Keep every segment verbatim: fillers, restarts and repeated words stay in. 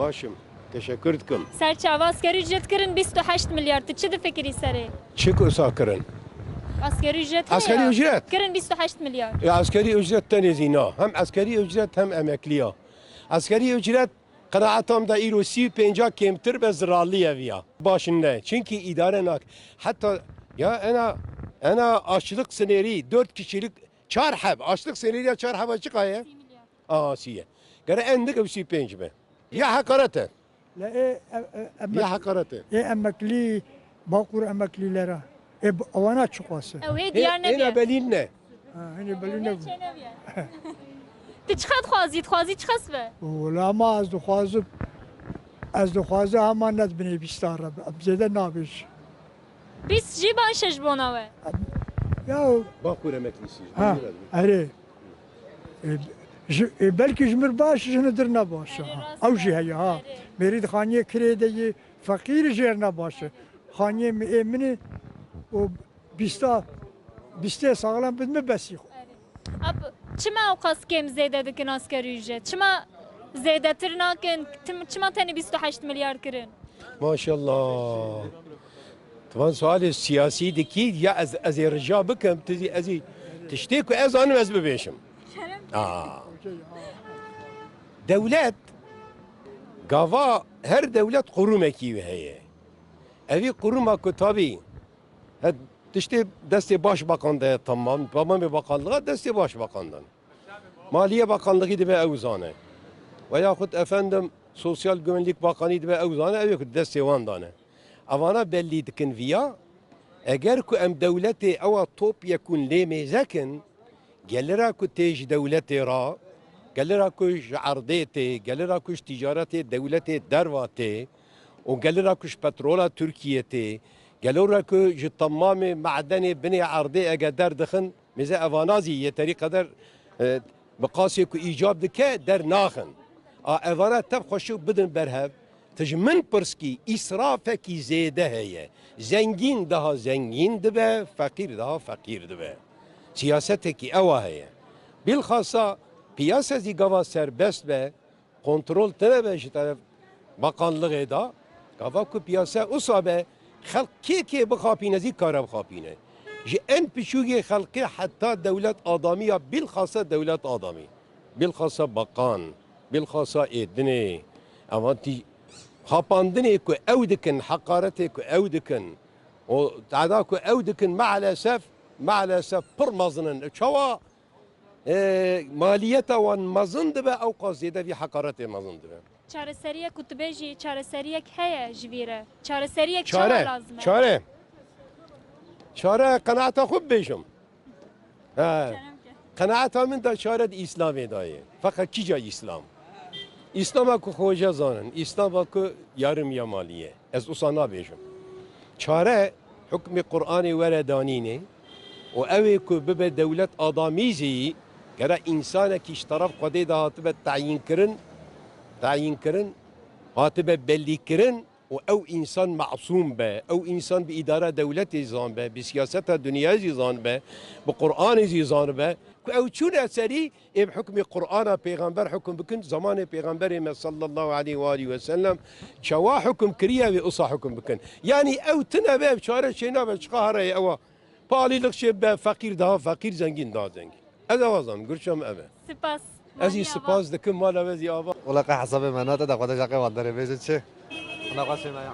Başım. Teşekkür dikim. Serçava askerî ücret kirin bîst û heşt milyar. Tu çi difikirî serê? Çi ku sa kirin? Askerî ücret heye Askerî ya. Ücret? Kirin bîst û heşt milyar. E, askerî ücret tenê zîna. Hem askerî ücret hem emekliya. Askerî ücret qenaatam da îro sî û pênca kêmtir be zirarlî eviya. Baş ne. Çünkü idare nak. Hatta ya ena ena açlık sınırı dört kişilik çar heb. Açlık sınırı ya çar heba çi kaye? Aha, sî ye. Gere endik ew sî pênc be. Ya heqarete. Le ê e- e- emek- Ya heqarete. ê emeklî, Bakur emeklîlere. Ê b- ewana çiqas e. Ew ê diyar Ê- nebiye. Êna belîn ne. Ha, hinî belî ne. Çê nebiye. Tu çiqas dixwazî, dixwazî çiqas be? Wala ma ez dixwazim. Ez dixwazim hema net binê bîsta re. Em zêde nabêj. Bîst jî baş e ji bona we. Ya Bakur emeklisi. ha, erê. E, ji, e, belkî ji mir baş, ji hini dir ne baş e. Ha. Ew jî heye ha. Mêrî di xaniyê kirê de yê feqîr jêr ne baş e. Xaniyê mi ê min e û bîsta, bîstê saxlem bid mi besî xwe. Ab, çima ew qas kêm zêde dikin askerî ücret? Çima zêdetir nakin? Tim- Çima tenê bîst û heşt milyar kirin? Maşallah. Tivan sualê siyasî dikî ya ez ez ê rica bikim, tu zî ez ê tiştê ku ez zanim ez bibêjim. Aa. Dewlet gava her dewlet qurumekî wî heye. Evî quruma ku tabî he tiştê destê baş bakan de tamam, tamamê bakanlığa destê baş bakan dan. Maliye Bakanlığı dibe ew zane. Veya xut efendim Sosyal Güvenlik Bakanı dibe ew zane, ew yek destê wan dane. Evana belli dikin viya, eger ku em dewletê ewa top yekun lê mêzekin, gelira ku tê ji dewletê ra, gelira ku ji erdê tê, gelira ku ji ticaretê dewletê derva tê û gelira ku ji petrola Türkiye tê, gelira ku ji tamamê madenê binê erdê ege derdixin, Mêze evana zî yeterî qeder e, bi qasê ku îcab dike dernaxin. A evana tev xweşik bidin berhev. Ti ji min pirskî îsrafekî zêde heye. Zengîn daha zengîn dibe, feqîr daha feqîr dibe. Siyasetekî ewa heye. Bilxasa piyase zî gava serbest be, kontrol tine be ji teref bakanlığê de, gava ku piyase usa be, xelk kê kê bixapîne zî kare bixapîne. Ji en piçûkê xelkê heta dewlet adamî ya bilxasa dewlet adamî. Bilxasa bakan, bilxasa êdinê, evan tî xapandinê ku ew dikin, heqaretê ku ew dikin, û tada ku ew dikin, maalesef, maalesef pir mezin in. Çawa? E, maliyeta wan mezin dibe, ew qas zêde vî heqaretê mezin dibe. Çareseriyek ku tu bêjî, çareseriyek heye ji vî re. Çareseriyek çawa Çare, lazim e? çare. Çare qenaeta xwe bibêjim. He. Qenaeta min de çare di Îslamê de ye. Feqet kîja Îslam? Îslama ku xwe hoca zanin, Îslama ku yarimiya malî ye. Ez usa nabêjim. Çare hukmê Qur'anê were danînê û ew ê ku bibe dewlet adamî zî gere însanekî ji teref Xwedê de hatibe tayînkirin, tayînkirin, hatibe bellîkirin û ew însan masûm be, ew însan bi îdara dewletê zan be, bi siyaseta dinyayê zî zan be, bi Qur'anê zî zan be, ku ew çûne serî ê bi hukmê Qur'ana pêxember hukum bikin, zamanê pêxemberê me sallallahu aleyhi ve alihi ve sellem çawa hukum kiriye wê usa hukum bikin. Yanî ew tine be, ev çare çênabe, çiqa here ye ewa. Palîlik çê be, feqîr daha feqîr, zengîn daha zengîn. Ez ewa zanim, girşa min ev e. Spas. Ez jî spas dikim, mala we zî ava. Wela qe hesabê me nate de xwe de jaqê wan derê bêje çi? Ana xwe şêna ya.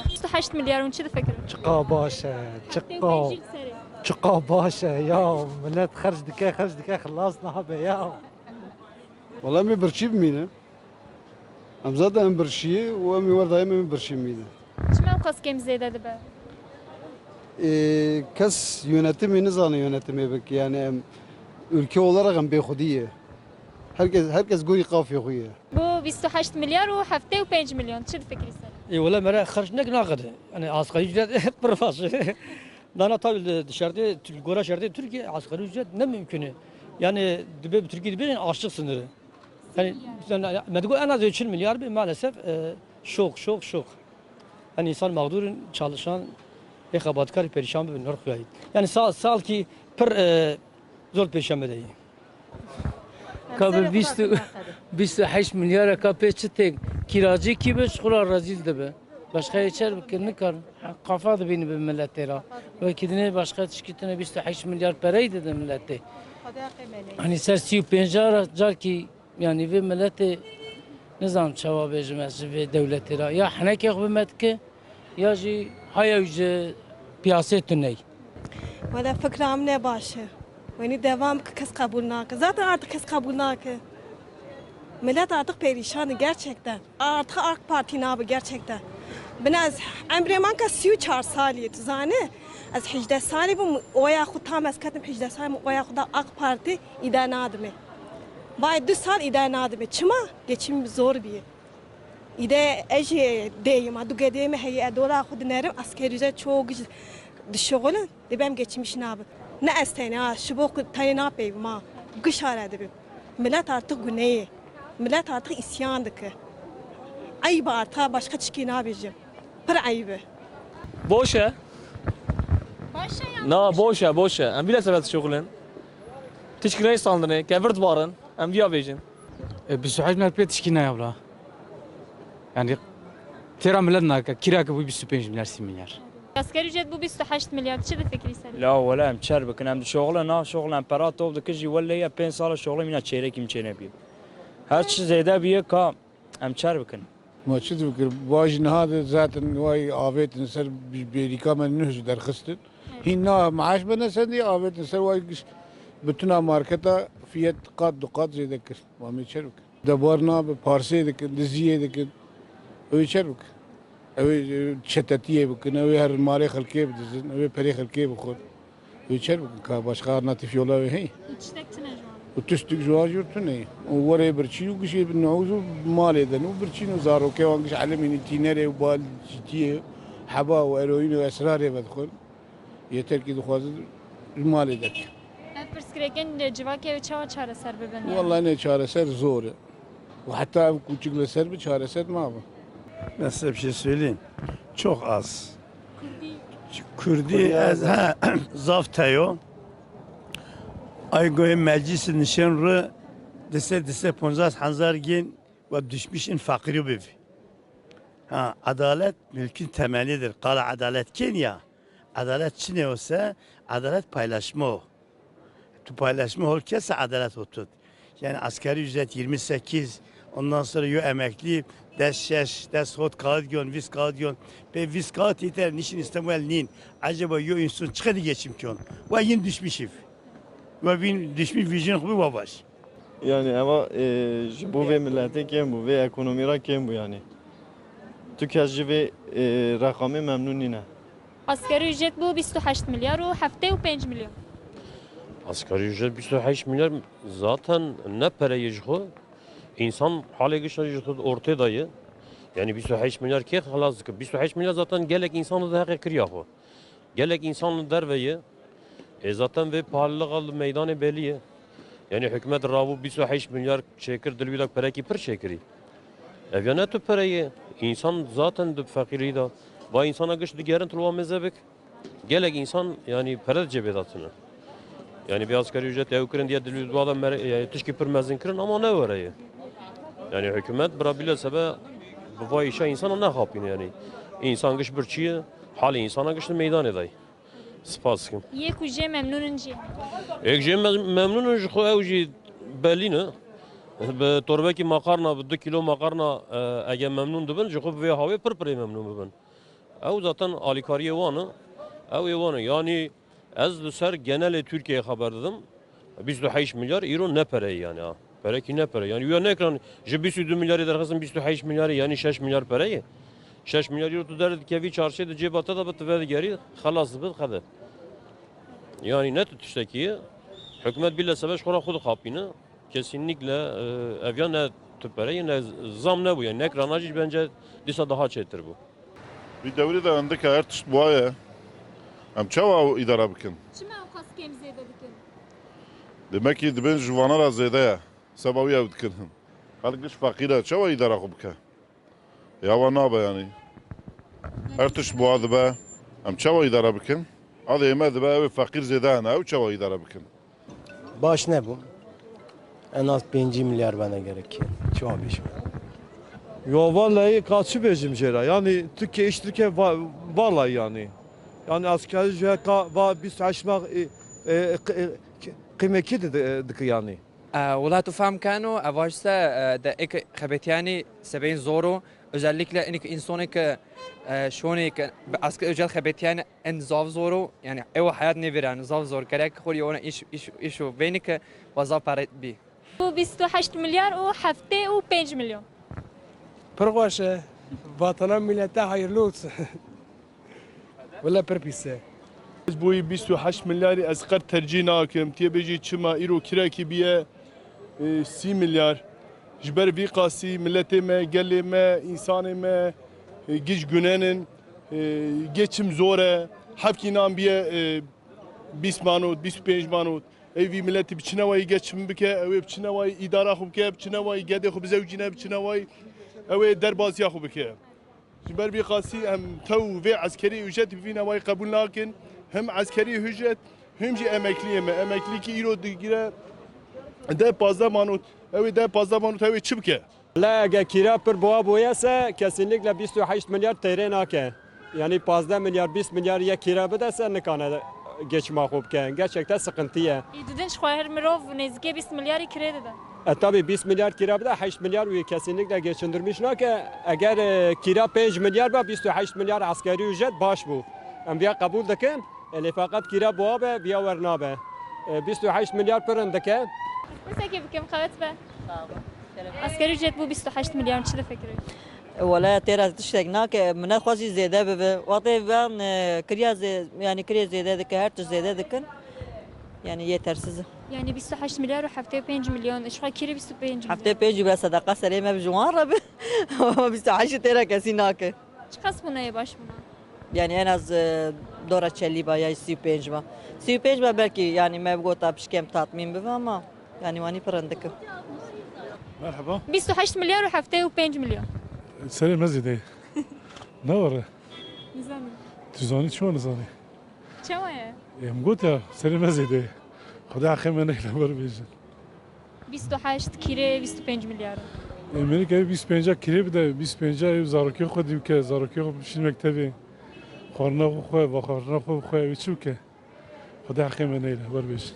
Bîst û heşt milyar hûn çi difikirin? Çiqa baş e, çiqa, çiqa baş e ya, millet xerc dike, xerc dike, xilas nabe ya. Wela em ê birçî bimîne. Em zaten em birçî ye û em ê werdayê em ê birçî bimîne. Çima ew qas kêm zêde dibe? Ê, kes yönetimê nizane yönetimê bike. Yani em ülke olarak em bêxwedî ye. Herkes, herkes gorî qafê xwe ye. Bu bîst û heşt milyar û heftê û pênc milyon. Çi difikirî ser? Ê wele mere xerc nek naqide. Yani asgari ücret pir baş. Nana tabi li şertê, li gora şertê Türkiye asgari ücret ne mümkün e. Yani dibe bi Türkiye dibe açlık sınırı. Yani, yani me digo en az çil milyar be maalesef e, şok, şok, şok. Yani insan mağdur in, çalışan ê xebatkar perişan bibin, nor xuyayî. Yani sal, sal ki pir e, zor perişan bedeyî. Tabi bîst û, bîst û heşt milyareka pê çi tê? Kiracî kî bi ji xwe re rezîl dibe. Başka yê çer bike nikar. Qafa dibîne bi miletê re. Wekî dinê başka tişkî tune bîst û heşt milyar pereyî dide miletê. Hani ser sî û pênc cara carkî, yani vê miletê nizanim çawa bêjim ez ji vê dewletê re. Ya henekê xwe bi me dike, ya jî haya wî ji piyasê tune ye. Wele fikra min ne baş e. Wenî devam ki kes qebûl nake. Zaten artık kes qebûl nake. Millet artık perîşan e gerçekten. Artık AK Parti nabe gerçekten. Bin ez emrê man ke sî û çar salî ye, tu zane? Ez hejdeh salî bûm, oya xwe tam ez ketim hejdeh salî bûm, oya xwe da AK Parti îde nadime. Vay du sal îde nadime. Çima? Geçim zor bîye. Îde ez jî dêyim, ha, du gedê me heye, dola xwe dinerim, askerî ücret çoğu giş dişoxulin, dibem geçmiş nabe. Ne ez tenê, ha, şibo ku tenê napeyvim, ha, giş are dibim. Millet artık guneyê. Millet artık isyan dike. Eyb artık, başka çikî nabêjim. Pir eyb e. Boş e. Baş e ya. Na, boş e, boş e. Em bile sebet şoxulin. Tişkî neyê standinê, kevir dibarin. Em viya bêjin. E, bîst û heşt milyar pê tişkî naya bila. Yani têra millet nake, kira ki bû bîst û pênc milyar, sî milyar. Asgari ücret bû bîst û heşt milyar, çi difikirî serê? La wele em çer bikin, em dişoxilin, naşoxilin, em pera top dikin jî, wele ya pênc sala şoxilin, mîna çêrekî min çênebî. Her çi zêde bîye ka em çer bikin. Ma çi dibikir? Bajî niha de zaten way avêtin ser bêrîka me nuh jî derxistin. Hîn na maaş me nesendî avêtin ser way giş. Bütün a marketa fiyet qat du qat zêde kir. Ma me çer bikin. Debar nabe, parsê dikin, diziyê dikin. Ew ê çer bikin. Ew ê, e, çetetiyê bikin, ew ê her malê xelkê bidizin, ew ê perê xelkê bixwin. Ew ê çer bikin ka başka alternatif yola wê heye. Û tiştek tune ji wan. Û tiştek ji wan jî tune ye. Û werê birçî û gişê bi newz û malê din û birçîn û zarokê wan giş elimînî tînerê û bal cîtiyê heba û eroyîn û esrarê vedixwin. Yeter ki dixwazin ji malê derke. Ev pirsgirêkên civakê ew çawa çareser bibin yani? Wallahî ne çareser zor e. Û heta ev kûçik li ser bi çareser mabe. Ben size bir şey söyleyeyim. Çok az. Kurdî. Kurdî ez, he, zaf teyo. Ay goyê meclisi nişên ru dise dise ponzas hezar gên ve düşmüş in fakirî bibi. Ha, adalet mülkün temelidir. Qala adalet kên ya. Adalet çi ne olsa, adalet paylaşma o. Tu paylaşma hol kese adalet otut. Yani asgari ücret yirmi sekiz, ondan sonra yo emekli, des şeş, des hot kağıt gön, vîst kağıt gön. Pe vîst kağıt yeter, nişin İstanbul nin. Acaba yo insan çıkadı geçim ki on? Ve yin düşmüş iv. Ve bin düşmüş vijin xwe wa baş. Yani eva, e, ji bo vê miletê kêm bû, vê ekonomî re kêm bû yani. Tu kes ji vê, e, reqamê memnûn nîne. Asgari ücret bû bîst û heşt milyar û heftê û pênc milyon. Asgari ücret bîst û heşt milyar zaten ne pere ye ji xwe. Însan halê gişta jî ji xwe ortê de ye. Yani bîst û heşt milyar kê xelas dike? Bîst û heşt milyar zaten gelek însan li heqê kiriya xwe. Gelek însan li derve ye. E, zaten vê pahalilixa li meydanê belî ye. Yani hikûmet rabû bîst û heşt milyar çêkir, dilwîdak perekî pir çêkirî. Ev ya ne tu pere ye. Însan zaten di feqîrî de. Va însana giş digerin tu li wan mêze bik. Gelek însan yani pere di cebê de tune. Yani bir asgari ücret ew kirin diye dilwîdwa da mere-, yani tişkî pir mezin kirin ama ne were ye. Yani hikûmet bira bile sebe bi va îşa însana nexapîne yani. Însan giş birçî ye, halê însana giş li meydanê de ye. Spas dikim. Yê ku jê memnûn in jî. Êk jê me-, memnûn in ji xwe ew jî belî ne. Bi torbekî makarna, bi du kîlo makarna, e, ege memnûn dibin, ji xwe bi vê hawê pir pirê memnûn bibin. Ew zaten alîkariyê wan e. Ew ê wan e. Yanî ez li ser genelê Tirkiyeyê xeber didim. Bîst û heşt milyar îro ne pere ye yani ha. Perekî ne pere. Yani ya nekiran ji bîst û du milyarê derxistin bîst û heşt milyarê yani şeş milyar pere ye. Şeş milyar îro tu derdikevî çarşê di cêba te de bi tu vedigerî xelas dibe xede. Yani ne tu tiştekî ye. Hikûmet bile sebe ji xwe re xwe dixapîne. Kesinlikle, e, ev ya ne tu pere ye ne zam nebû yani nekirana jî bence dîsa daha çêtir bû. Vî dewrê de endika her tişt buwaye. Em çawa ew îdare bikin? Çima ew qas kêm zêde dikin? Demekî dibên ji vana re zêde ye. Seba wî ew dikin hin. Xelk giş feqîr e. Çawa îdara xwe bike? Ya wan nabe yanî. Her tişt buwa dibe. Em çawa îdare bikin? Adê me dibe ew ê feqîr zêde hene. Ew çawa îdare bikin? Baş nebû. En az pêncî milyar bana gerek. Çawa bêjim? Ya vallahi ka çi bêjim jê re? Yani Tirkiye iş Tirkiye va- vallahi yani. Yani asgari ücret ka va bîst û heşt mah e, e, e, qi- e, qîmetki de- dike yani. Wela tu fehm keno, ev işte de ek xebetiyani sebeyin zor o. Özellikle inik insonê ke şonê ke bi asgari ücret xebetiyani en zaf zor o. Yani ew hayat nêvêran zaf zor. Gerek xwe yona iş iş iş û vênî ke wa zaf pere bî. Bu bîst û heşt milyar û heftê û pênc milyon. Pir xweş e. Vatana milete hayırlı olsun. Wele pir pîs e. Ez bo wî bîst û heşt milyarî ez qet tercîh nakim. Tê bêjî çima îro kirekî biye e, sî milyar. Ji ber vî qasî miletê me, gelê me, însanê me e, giş gunenin. E, geçim zor e. Hevkî nan biye e, bîst manot, bîst û pênc manot. Ew vî miletî bi çi newayî geçim bike, ew ê bi çi newayî îdara xwe bike, bi çi newayî gedê xwe bizewcîne, bi çi newayî ew ê derbaziya xwe bike. Ji ber vî qasî em tew vê eskerî ücretî bi vî newayî qebûl nakin. Him eskerî ücret, him jî emekliyê me. Emeklîkî îro digire deh pazdeh manot. Ew ê deh pazdeh manot ew ê çi bike? Wele eger kîra pir boğa boye se, kesinlikle bîst û heşt milyar têrê nake. Yani pazdeh milyar, bîst milyar yek kîra bide se nikane geçima xwe bike. Gerçekten sıkıntı ye. Î didin ji xwe her mirov nêzikê bîst milyarî kirê dide. E tabi bîst milyar kira bide, heşt milyar wî kesinlikle geçindirmiş nake. Eger e, kira pênc milyar be, bîst û heşt milyar askeri ücret baş bû. Em viya qebûl dikin. E, lê feqet kira boğa be, viya wer nabe. E, bîst û heşt milyar pir in dike. Pirseke bikim, qewet be. Askeri ücret bu bîst û heşt milyar çi difikirî? Wele têra tiştek nake, min nexwazî zêde bibe. Wextê van e, kiriya zê, yani kirê zêde dike, her tişt zêde dikin. Yani yetersiz. Yani bîst û heşt milyar û heftê û pênc milyon. Ji xwe kirê bîst û pênc milyon. Heftê pênc bile sedeqa serê me bi ji wan re bi. Ama bîst û heşt têra kesî nake. Çiqas bûne yê baş bûna? Yani en az e, dora çelî ba ya sî û pênc ba. Sî û pênc ba belkî yani me bigota pişkem tatmîn bibe ama yani wanî pir in dikim. Merhaba. Bîst û heşt milyar û heftê û pênc milyon. Serê me zêde ye. Ne were? Nizanim. Tu zanî çima nizanî? Çawa ye? Em got ya, serê me zêde ye. Xwedê heqê me neyle ber bêjin. Bîst û heşt kirê bîst û pênc milyar. Ê, min ê bîst pênca kirê bide, bîst pênca ew zarokê xwe dî bike, zarokê xwe bişîn mektebê. Xwarina xwe xwe, va xwarina xwe bixwe, ew çi bike? Xwedê heqê me neyle, ber bêjin.